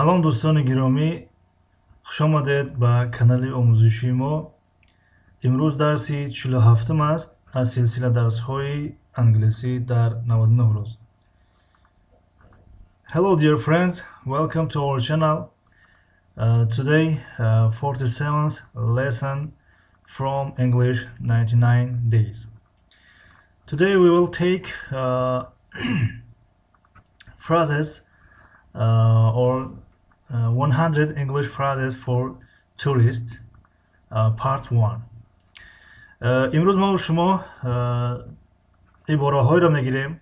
Салом, дӯстони гиромӣ, хушомадед ба канали омӯзишии мо. Имрӯз дарси 47-ум аст аз силсила дарсҳои англисӣ дар 99 рӯз. Hello, dear friends, welcome to our channel. Today, 47th lesson from English 99 days. Today we will take phrases or 100 English phrases for tourists, part 1. Имрӯз мо шумо ибораҳоеро мегирем,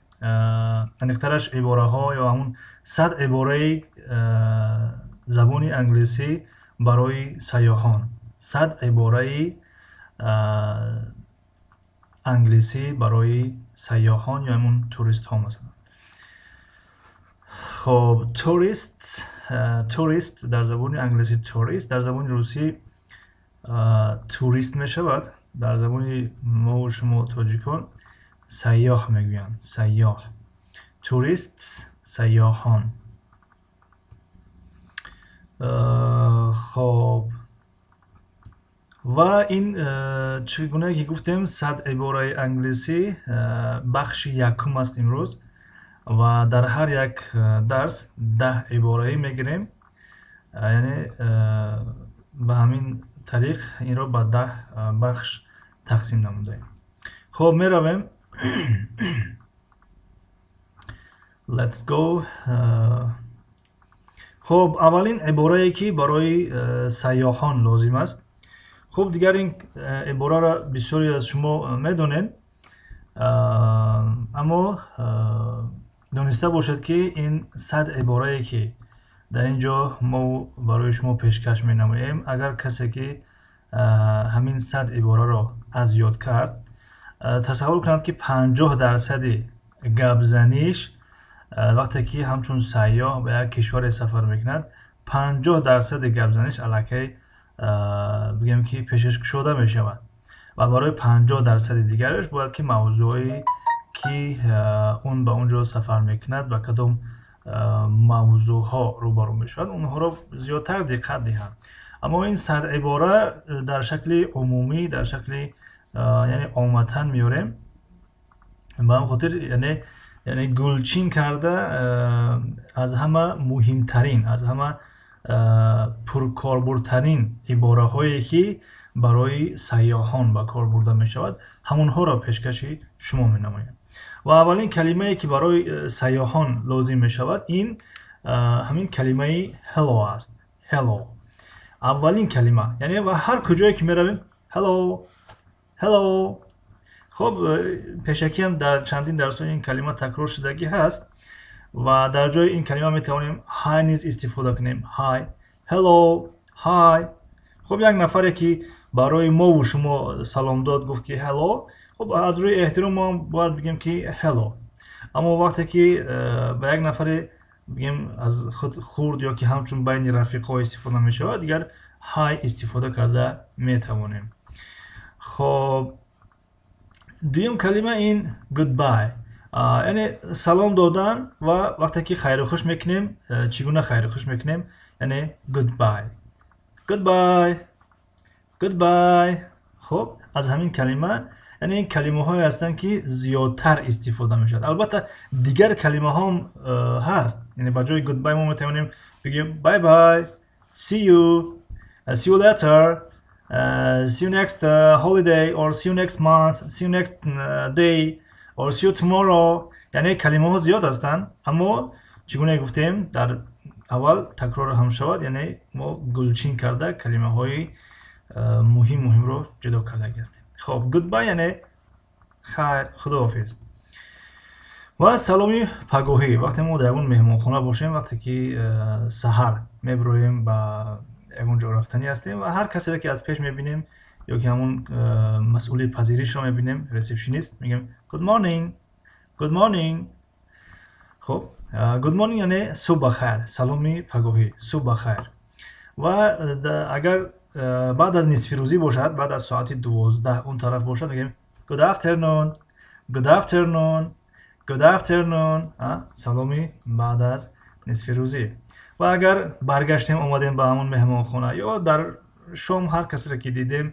аниқтараш ибораҳо ё ҳамун 100 ибораи забони англисӣ барои сайёҳон, 100 ибораи англисӣ барои сайёҳон ё ҳамун туристҳо масалан. Хоб, tourist, tourist дар забони англисӣ tourist, дар забони русӣ турист мешавад, дар забони мову шумо тоҷикон сайёҳ мегӯянд, сайёҳ, tourists, сайёҳон. Хоб, ва ин, чӣ гуна ки гуфтем, 100 ибораи англисӣ бахши якум аст имрӯз ва дар ҳар як дарс 10 ибораӣ мегирем, яъне ба ҳамин тариқ инро ба 10 бахш тақсим намудаем. Хоб, меравем. Let's go. Хоб, аввалин иборае, ки барои сайёҳон лозим аст. Хуб, дигар ин ибораро бисёре аз шумо медонед, аммо дониста бошед, ки ин 100 иборае, ки дар ин ҷо мо барои шумо пешкаш менамоем, агар касе ки ҳамин 100 ибораро аз ёд кард, тасаввур кунад, ки 50 дарсади гапзаниш, вақте ки ҳамчун сайёҳ ба як кишваре сафар мекунад, 50 дарсади гапзаниш аллакай, бигем, ки пешаш кушода мешавад ва барои 50 дарсади дигараш бояд ки мавзӯое, ки он ба он ҷо сафар мекунад, ба кадом мавзӯъҳо рӯбарӯ мешавад, онҳоро зиёдтар диққат диҳанд. Аммо ин 100 ибора дар шакли умумӣ, дар шакли, яъне, омматан меорем. Ба ҳамин хотир, яъне гулчин карда, аз ҳама муҳимтарин, аз ҳама пуркорбурдтарин ибораҳое, ки барои сайёҳон ба кор бурда мешавад, ҳамонҳоро пешкаши шумо менамоям. Ва аввалин калимае, ки барои сайёҳон лозим мешавад, ин ҳамин калимаи hello аст. Hello аввалин калима, яъне ва ҳар куҷое ки меравем, hello, hello. Хуб, пешакиам дар чандин дарсҳои ин калима такрор шудагӣ ҳаст ва дар ҷои ин калима метавонем hi низ истифода кунем. Hi, hello, hi. Хуб, як нафаре, ки барои мову шумо салом дод, гуфт, ки hello, хуб, аз рӯи эҳтиром мо бояд бигем, ки hello. Аммо вақте ки ба як нафаре, бигем, аз худ хурд ё ки ҳамчун байни рафиқҳо истифода мешавад, дигар hi истифода карда метавонем. Хоб, дуюм калима ин goodbye, яъне салом додан ва вақте ки хайру хуш мекунем, чӣ гуна хайру хуш мекунем, яъне goodbye, goodbye, goodbye. Хуб, аз ҳамин калима, яъне ин калимаҳое ҳастанд, ки зиёдтар истифода мешавад. Албатта, дигар калимаҳом ҳаст, яъне ба ҷои goodbye мо метавонем бигӯем bye bye, see you, see you later, see you next holiday or see you next month, see you next day or see you tomorrow. Яъне калимаҳо зиёд ҳастанд, аммо чӣ гуна гуфтем дар аввал, такрор ҳам шавад, яъне мо гулчин карда калимаҳои муҳим муҳимро ҷудо кардагӣ ҳастем. Хоб, goodbye яъне хайр, худоҳофиз. Ва саломи пагоҳӣ, вақте мо дар ягон меҳмонхона бошем, вақте ки саҳар мебироем, ба ягон ҷо рафтанӣ ҳастем ва ҳар касеро, ки аз пеш мебинем ё ки ҳамун масъули пазиришро мебинем, receptionist, мегӯем good morning, good morning. Хуб, good morning яъне субҳ бахайр, саломи пагоҳӣ, субҳ бахайр. Ва агар баъд аз нисфирӯзӣ бошад, баъд аз соати 12 он тараф бошад, мегӯем good afternoon, good afternoon, good afternoon, саломи баъд аз нисфирӯзӣ. Ва агар баргаштем, омадем ба ҳамон меҳмонхона ё дар шом ҳар касеро ки дидем,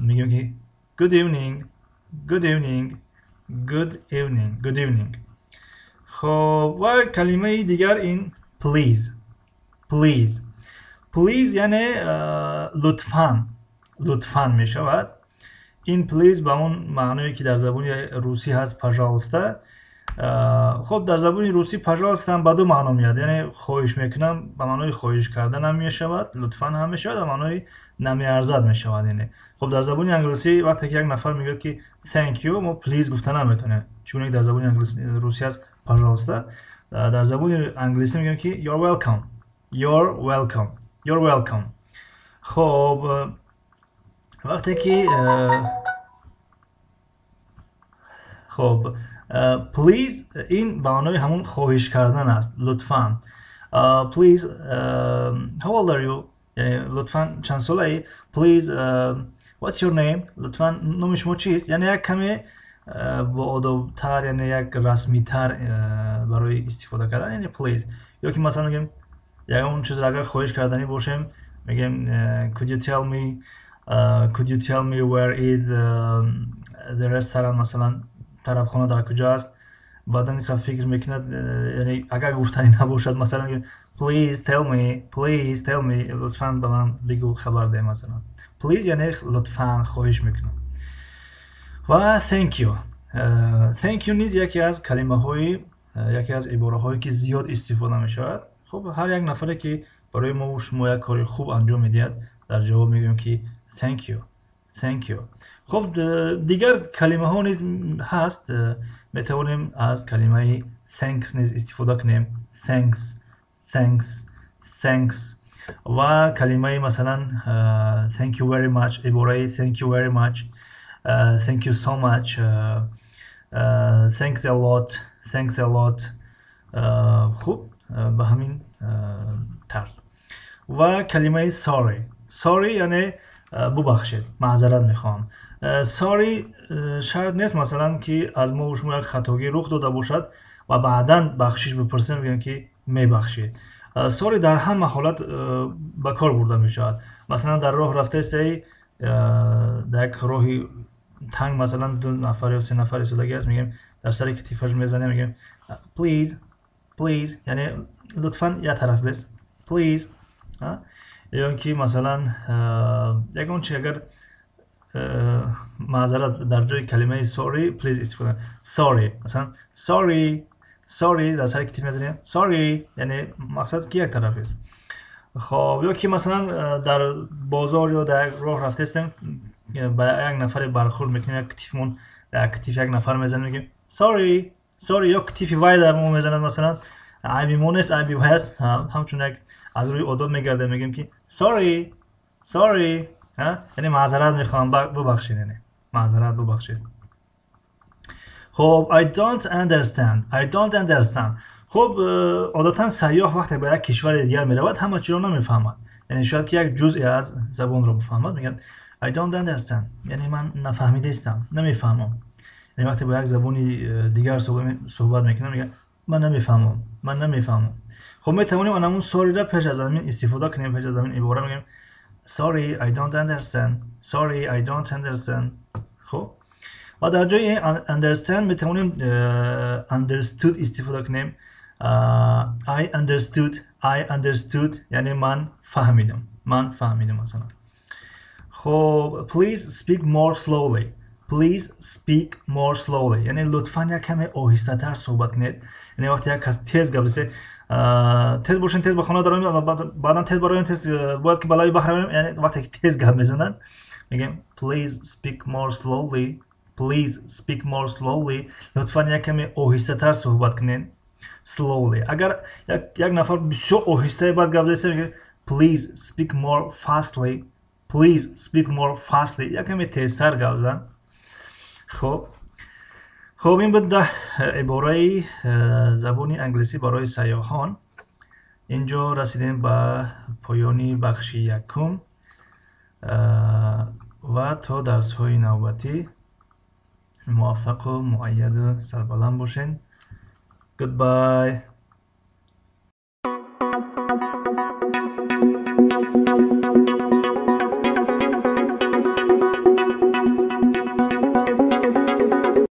мегӯем ки good evening, good evening, good evening, good evening. Хоб, ва калимаи дигар ин please, please. Please яъне лутфан, лутфан мешавад. Ин please ба он маъное ки дар забони русӣ ҳаст, пожалуйста. Хоб, дар забони русӣ пожалуйста ҳам ба ду маъно меяд, яъне хоҳиш мекунам, ба маънои хоҳиш карданам мешавад, лутфан ҳам мешавад, ба маънои намеарзад мешавад. Яъне хоб, дар забони англисӣ вақте ки як нафар мегӯяд ки thank you, мо please гуфта наметавонем, чуне ки дар забони русӣ ҳаст пожалуйста. Дар забони англисӣ мегӯем ки you're welcome, you're welcome, you're welcome. Хоб, вақте ки хоб, please ин ба маънои ҳамон хоҳиш кардан аст, лутфан. Please, how old are you? Яъне лутфан чанд солаӣ? Please, what's your name? Лутфан номи шумо чист? Яъне як каме боодобтар, яъне як расмитар барои истифода кардан, яъне please. Ё ки масалан мегӯем ягон чизро агар хоҳиш карданӣ бошем, мегӯем could you tell me, could you tell me where is the restaurant? Масалан, тарабхона дар куҷо аст? Баъдан инқадр фикр мекунад, яъне агар гуфтанӣ набошад, масалан мегӯем please tell me, please tell me, лутфан ба ман бигӯ, хабар деҳ. Масалан, please яъне лутфан, хоҳиш мекунам. Ва thank you. Thank you низ яке аз калимаҳои, яке аз ибораҳое ки зиёд истифода мешавад. Хуб, ҳар як нафаре ки барои мо шумо як кори хуб анҷом медиҳад, дар ҷавоб мегӯем ки thank you, thank you. Хуб, дигар калимаҳо низ ҳаст. Метавонем аз калимаи thanks низ истифода кунем. Thanks, thanks, thanks. Ва калимаи масалан thank you very much, ибораи thank you very much, thank you so much, thanks a lot, thanks a lot. Хуб, ба ҳамин тарз. Ва калимаи sorry. Sorry яъне бубахшед, маъзарат мехоҳам. Sorry шарт нест, масалан, ки аз мо шумо як хатогӣ рух дода бошад ва баъдан бахшиш бипурсем, мегӯем ки мебахшед. Sorry дар ҳама ҳолат ба кор бурда мешавад. Масалан, дар роҳ рафтаистаи, дар як роҳи танг, масалан, ду нафар ё се нафар истодагӣ аст, мегӯем, дар сари китифаш мезанем, мегӯем please, please, яъне лутфан як тараф бес, please. Ё ин ки масалан ягон чи агар маъзарат, дар ҷои калимаи sorry please истифода. Sorry, масалан, sorry, sorry, дар сари китиф мезанем sorry, яъне мақсад ки як тараф аст. Хоб, ё ки масалан дар бозор ё дар як роҳ рафтаистем, ба як нафаре бархӯрд мекунем, як китифмон дар китиф як нафар мезанем, мегӯем sorry, sorry, ё китифи вай дар мо мезанад, масалан, айби мо нест, айби вай аст, ҳамчун як аз рӯи одоб мегардем, мегӯем ки sorry, sorry, яъне маъзарат мехоҳам, бубахшед, яъне маъзарат, бубахшед. Хоб, I don't understand, I don't understand. Хоб, одатан сайёҳ вақте ба як кишвари дигар меравад, ҳама чиро намефаҳмад, яъне шояд ки як ҷузъе аз забонро бифаҳмад. Мегӯяд I don't understand, яъне ман нафаҳмидаистам, намефаҳмам. Яъне вақте бо як забони дигар суҳбат мекунам, мегӯяд ман намефаҳмам, ман намефаҳмам. Хоб, метавонем анамун sorry-ра пеш аз ҳамин истифода кунем, пеш аз ҳамин ибора мегӯем sorry, I don't understand, sorry, I don't understand. Хоб, ва дар ҷои understand метавонем understood истифода кунем. I understood, I understood, яъне ман фаҳмидам, ман фаҳмидам, масалан. Хоб, please speak more slowly, please speak more slowly, яъне лутфан як каме оҳистатар суҳбат кунед. Яъне вақте як кас тез гап зад, тез бошен, тез ба хона дароем, баъдан тез бароем, тез бояд ки ба лаби баҳр равем, яъне вақте ки тез гап мезананд, мегӯем please speak more slowly, please speak more slowly, лутфан як каме оҳистатар суҳбат кунед. Slowly. Агар як нафар бисёр оҳистаи бад гап зад, мегӯем please speak more fastly, please speak more fastly, як каме тезтар гап зан. Хоб, ин буд 10 ибораи забони англисӣ барои сайёҳон. Инҷо расидем ба поёни бахши якум ва то дарсҳои навбатӣ муваффақу муайяду сарбаланд бошед. Goodbye.